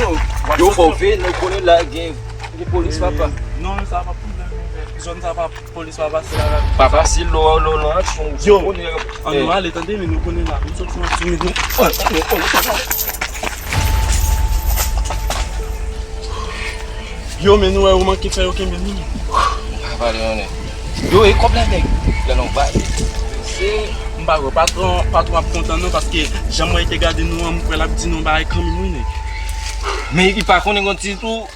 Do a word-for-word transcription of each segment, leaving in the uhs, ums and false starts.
Yo, yo, fò veye, nou konnen la gen, gen polis, papa. Non, sa pa pwoblèm. Zòn sa pa polis pa pase la. Pa fasil, lò, lò, lò, aksyon. Yo, konnen, an nou ale, tande, men nou konnen la. Nou sot nan sou nou. Yo, men nou wè, ou manke fè yo kenbe nou. Pa pale, yon nèg. Yo, e kòb la, nèg? Gade yon bagay. Se, m pa kwè, patwon, patwon ap kontan, non, paske jan mwen te gade nou an, m kwè l ap di nou bagay kanmenm, wi, nèg. Men li pa konnen gon ti tou,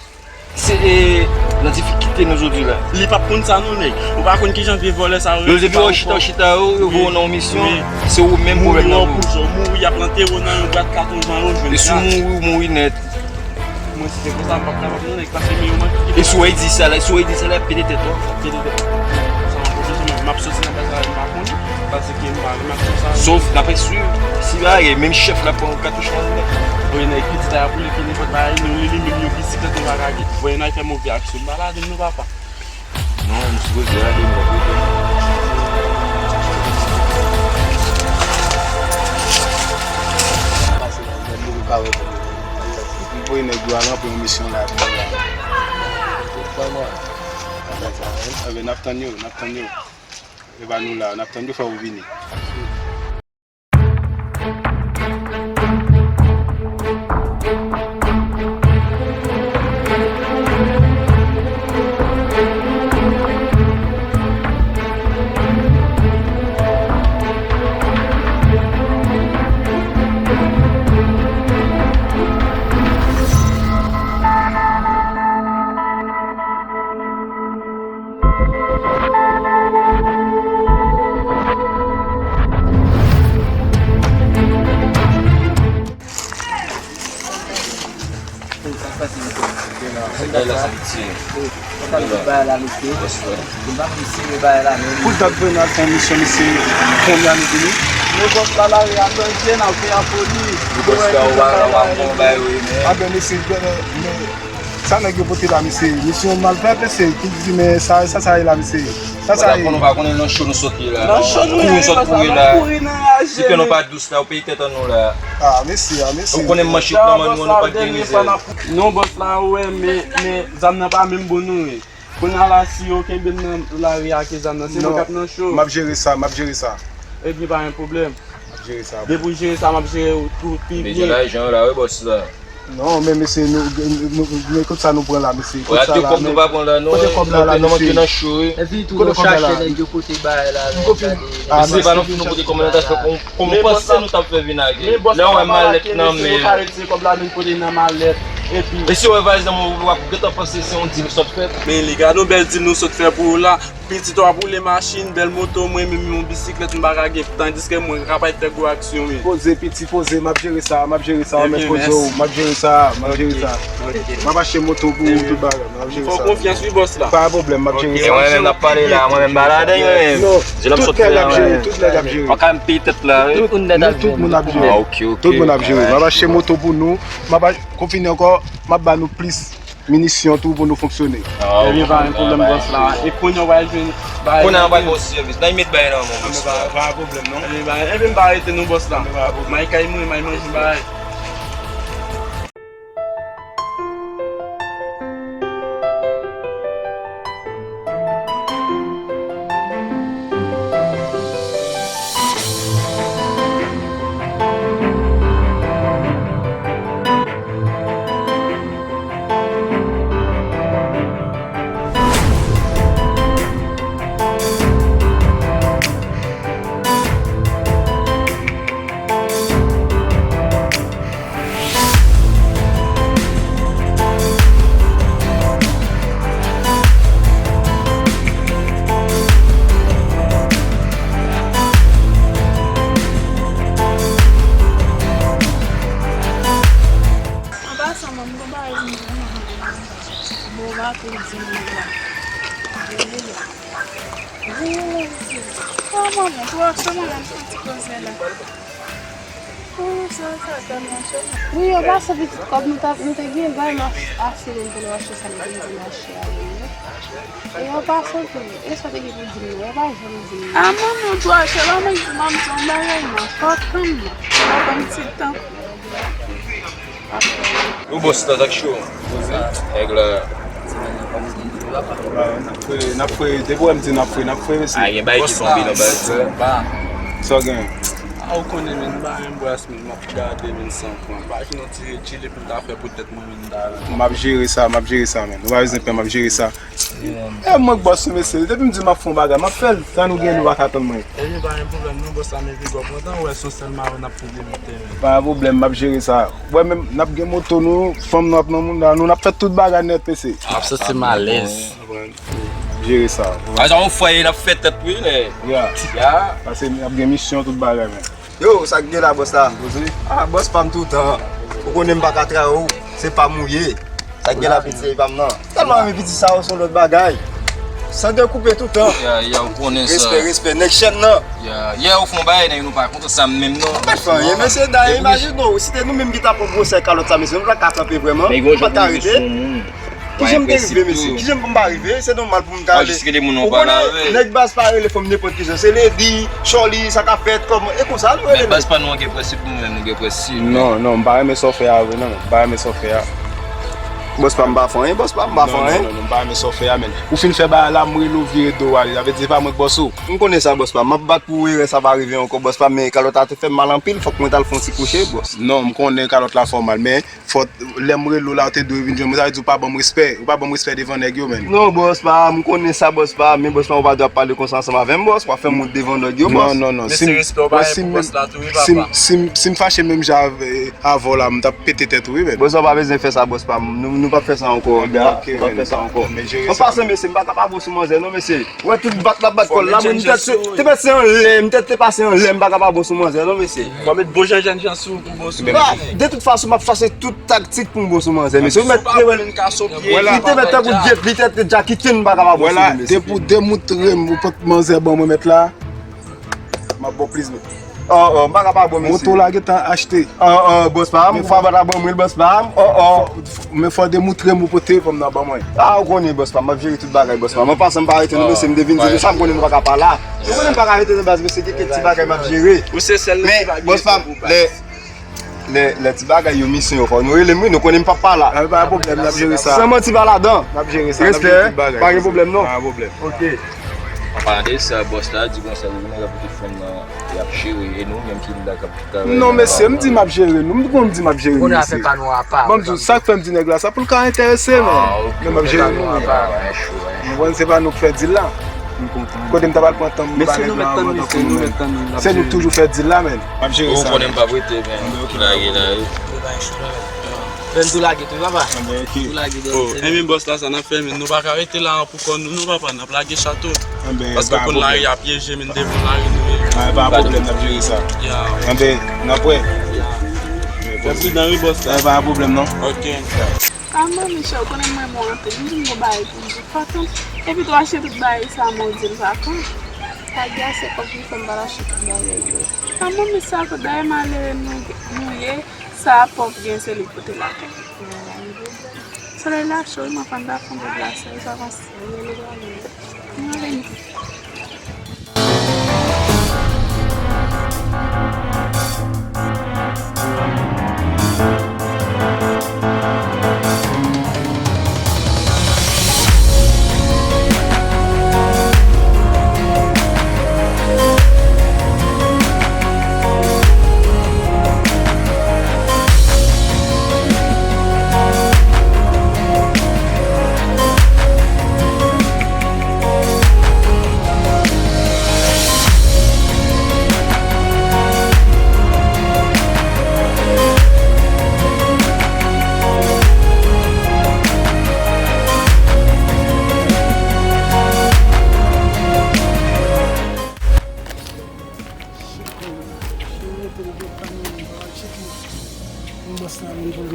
se, e, nan difikilte nou jodi la. Li p ap konn sa, non, nèg. Ou pa konn kijan vye vòlè sa yo ye. Yo, depi yo chita, chita, yo, yo voye w nan yon misyon, se ou menm pwoblèm nan. Mouri, w ap antere w nan yon bwat katon jan yo jwenn. E si w mouri, w mouri nèt. Mwen, si se konsa, m p ap kapab, non, nèg, paske men yo manke. E si w di sa la, si w di sa la, pete tèt ou. Pete tèt. Sa yon pwoblèm, m ap soti nan baz la, m pa konn, paske m pa renmen aksyon sa yo. Sof, n ap swiv, si bagay, menm chèf la pran katouch nan men. Voye nèg pitit la pou li fini, nenpòt bagay, nou, li, li menm yon bisiklèt, nou pa ka gen. Voye nèg fè move aksyon, m pa ladan nou, papa. Non, m sipoze ale, m pa pote. Pase nan gad li, ou ka wè. M voye nèg yo al ranpli yon misyon la pou mwen. Enben, n ap tann yo, n ap tann yo. E pa nou la, n ap tann yo fè yo vini. Sa k pase, mesye? Sa k pase? Sa k pase? Sa k pase? Bagay la, mesye. Mwen pa konn si se bagay la menm. Pou dat vre n al fè yon misyon, mesye, konbyen ane vini? Men bòs la, lari a danje, n ap fè a foli. Bòs la, w pa, w pa bon bagay, wi, men. Anben, mesye, men, Sa nèg yo pote la, mesye? Misye yon malfrè, mesye, ki di, men sa, sa, sa ye la, mesye? Sa, sa ye? Konnen, pa konnen nan cho nou sot ye la. Nan cho nou ye, nou sot kouri la. Ti pè nou pa dous la, ou peye tèt an nou la. Ah, mesye, ah, mesye. Ou konnen manchit nan men nou, nou pa gen mizè. Non, bòs la, ou wè, men, men zam nan pa menm bon non, wi. Kounye a la, si yo kenbe m nan lari a ak zam nan, se mwen k ap nan cho. M ap jere sa, m ap jere sa. Ebyen, pa gen pwoblèm. M ap jere sa. Depi w jere sa, m ap jere w tou pi byen. Bezwen lajan la, wi, bòs la. Non, men mesye, nou, nou, nou, men kote sa nou pran la, mesye? Kote sa la, men? Kote kòb la la, mesye? Epi tou nou chache nèg yo pote bagay la, men gade. Mesye, pa nou fin nou pote kòb la, nou ta fè, kòman w panse nou t ap fè vin age? Lè w wè malèt nan men. Kòb la nou pote nan malèt. Epi mesye, wè valiz nan men w, w ap gentan panse se yon dil sot fèt. Men li, gade yon bèl dil nou sot fè pou ou la. Pitit w ap woule machin, bèl moto, mwen menm yon bisiklèt m pa ka gen, tandiske mwen ka pa fè gwo aksyon wi. Poze piti, poze, m ap jere sa, m ap jere sa, w mèt poze w, m ap jere sa, m ap jere sa. M ap achte moto pou ou, tout bagay, m ap jere sa. Fè w konfyans wi bòs la. Pa pwoblèm, m ap jere sa. E mwen menm n ap pale la, mwen menm pa ladan yo menm. Non, tout nèg ap jere, tout nèg ap jere. Ou ka menm peye tèt la wi. Tout, nou tout moun ap jere. Ah, ok, ok. Tout moun ap jere. M ap achte moto pou nou, m ap ach-, konfini ankò, m ap ba nou plis minisyon tou pou nou fonksyone. Ebyen, pa gen pwoblèm, bòs la. E kounye a w pral jwenn bagay. Kounye a w pral ba w sèvis. Nan, met bagay nan men w, bòs la. Pa gen pwoblèm, non. Ebyen, pa, ebyen, m pa rete non, bòs la. M al kay mwen, m al manje bagay. Bon, m ap di nou la. Veye la. Veye la, veye la. Ah, manman, pou aksyon, manman, m fè ti koze la. Wi, yo pase pitit kòb nou t ap, nou te gen bay m ap achte menm pou nou achte sa nou te vin achte a menm yo. E yo pase tou. E sa te gen pou di m nan, yo pa janm di m nan. A manman, twa chè, pa mèt di m ap di yon bagay nan. Pa kanm nan. Pa ban m ti tan. Yo bòs la, sa k cho. Nèg la. N ap fre, n ap fre, depi w wè m di n ap fre, n ap fre, mesye. A, gen bagay ki tonbe nan baz. Sa w gen? A, ou konnen, men, m pa renmen bwè. Men m ap gade, men, san pran. Pa gen yon ti retire pou m ta fè pou tèt mwen, men, m ta. M ap jere sa, m ap jere sa, men. Ou pa bezwen pè, m ap jere sa. E mwen k bòs ou, mesye. Depi m di m ap fè yon bagay, m ap fè l. Sa nou gen, nou pa ka tann mwen. Ebyen, pa gen pwoblèm, non, bòs la, men pi gwo kontan, wè, se yon sèl mayo n ap fè depi tèren. Pa gen pwoblèm, m ap jere sa. Wè, menm, n ap gen moto nou, fanm nou ap nan moun la, nou, n ap fè tout bagay nèt, mesye. M ap santi m alèz. Jere sa. Ajan yon fwa n ap fè tèt wi lè. Ya. Ya. Pase n ap gen misyon tout bagay men. Yo, sa k gen la bòs la? Poze. Ah, bòs pa m toutan. Ou konnen m pa ka trayi w. Se pa m ou ye. Sa k gen la pitit se pa m nan. Tèlman renmen pitit sa yo se yon lòt bagay. San dekoupe toutan. Ya, ya, ou konnen sa. Respè, respè. Nèg chèn nan. Ya, ya, ou fè yon bagay nèg nou pa kontan sa menm non. Ou pa fè anyen mesye, dayè imajine w, si te nou menm ki ta pran gwosè kalòt sa mesye, nou pa ka kanpe vrèman. Nou pa ka rete. Kijan m te rive mesye? Kijan m pa rive? Se nòmal pou m ta rele. Ou konnen nèg baz pa rele fanm nenpòt kijan. Se lady, chòli, sa k ap fèt, kòman? E konsa nou rele nèg. Baz pa nou an gen prensip, nou menm nou gen prensip. Non, non, m pa renmen sa w fè a vre non, m pa renmen sa w fè a. Bòs pa m pa fè anyen, bòs pa m pa fè anyen. Non, non, non, m pa renmen sa w fè a, men. Ou fin fè bagay la, m rele w vire do w ale. Sa vle di se pa mwen k bòs ou. M konnen sa, bòs pa m. M ap bat pou erè sa pa rive ankò, bòs pa m, men kalòt la te fè m mal anpil, fòk mwen t al fè yon ti kouche, bòs. Non, m konnen kalòt la fè w mal, men Fò lè m rele w la, ou te dwe vin jwenn mwen. Sa vle di ou pa ban m respè. Ou pa ban m respè devan nèg yo, menn. Non, bòs pa, m konnen sa, bòs pa. Men bòs pa, ou pa dwe ap pale konsa ansanm avè m, bòs. W ap fè m wont devan nèg yo, bòs. Non, non, non. Si m, wè, si m, si m, si m, si m fache menm jan avè, avè w la, m t ap pete tèt ou, wi, menn. Bòs pa, w pa bezwen fè sa, bòs pa. Nou, nou p ap fè sa ankò. Anben, ok, menn. Nou p ap fè sa ankò. An pasan, mesye, m pa ka pa bon sou manzè, non, mesye. Wè tout bat l ap bat kò l la, mwen m tèt te pase anlè, m tèt te pase anlè, m pa ka pa bon sou manzè non mesye. Fò met bon jan jènjan sou pou bon sou. De tout fason m ap chache tout taktik pou m bon sou manzè mesye. Ou mèt te wè li te mèt tankou Jet, li tèt te dja kite m, m pa ka pa bon sou li mesye. Depi w demoutre m ou pot manzè ban mwen mèt la, m ap ba w plis mèt. Oh, oh, m pa ka pa bon mesye. Moto la gentan achte. Oh, oh, bòs pa m, ou pa ta ban mwen l, bòs pa m. Oh, oh. Men fò w demoutre m ou pote fanm nan ban mwen. Ah, ou konnen bòs pa m, m ap jere tout bagay bòs pa m. An pasan m pa rete non mesye, m te vin di nou sa, m konnen nou pa ka pa la. Ou konnen m pa ka rete nan baz mesye, gen kèk ti bagay m ap jere. Ou se sèl nan ki pa gen bòs pa m, lè, lè, lè ti bagay yo misyon yo fò nou rele m wi, nou konnen m p ap pa la. Ah, pa gen pwoblèm, n ap jere sa. San manti pa ladan. N ap jere sa, n ap jere tout bagay. Respè, pa gen pwoblèm non. Pa gen pwoblèm. Ok. An palan de sa, bòs la di konsa li vin rapòte fanm nan, y ap jere, e nou menm ki la k ap travay la. Non, mesye, m di m ap jere nou. M konn di m ap jere nou, mesye. Ban m di w, sa k fè m di nèg la sa, pou l ka enterese, men. Men m ap jere nou, men. Ou konprann, se pa nou k fè dil la. Kote m ta pral pran tan m ba nèg la anvan tankou nou, men. Se nou k toujou fè dil la, men. M ap jere sa. Ou konnen m p ap rete, men. Lage la, wi. Fè n tou lage tou, papa. Tou lage dèyè. Oh, enben bòs la, sa n ap fè, men nou pa ka rete la pou kò nou, non, papa, n ap lage chato. Paske w konn lari a pyeje, men devan lari nou ye. Ah, pa pwoblèm, n ap jere sa. Enben, n ap wè. Fè pridan wi, bòs la. Pa pwoblèm, non. Ok. Ah, manmi chè, ou konnen mwen renmen w anpil. M di m gon bagay pou m di w. Faton, epi tou achte tout bagay sa, mwen di l pa konn. Pa gen ase kòb pou fè m pa achte tout bagay yo. Ah, manmi sa, dayè malere nou, nou ye. Sa pòv gen se li pote lakay. Solèy la cho wi, m ap ann ba fon de glase, sa konsa. Mwen vini.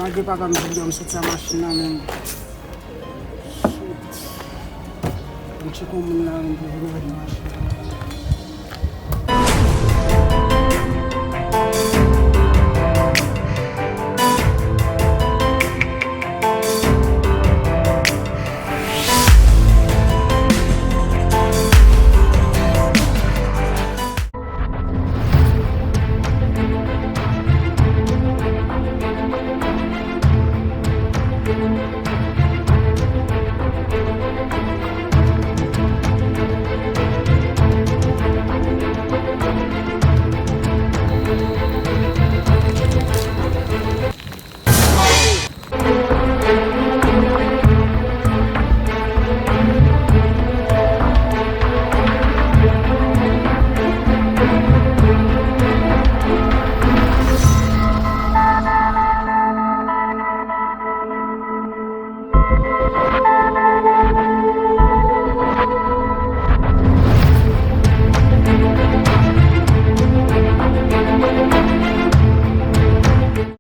Malgre papa m di m soti a machin nan, men Chik yon moun la menm pou vin wè nou.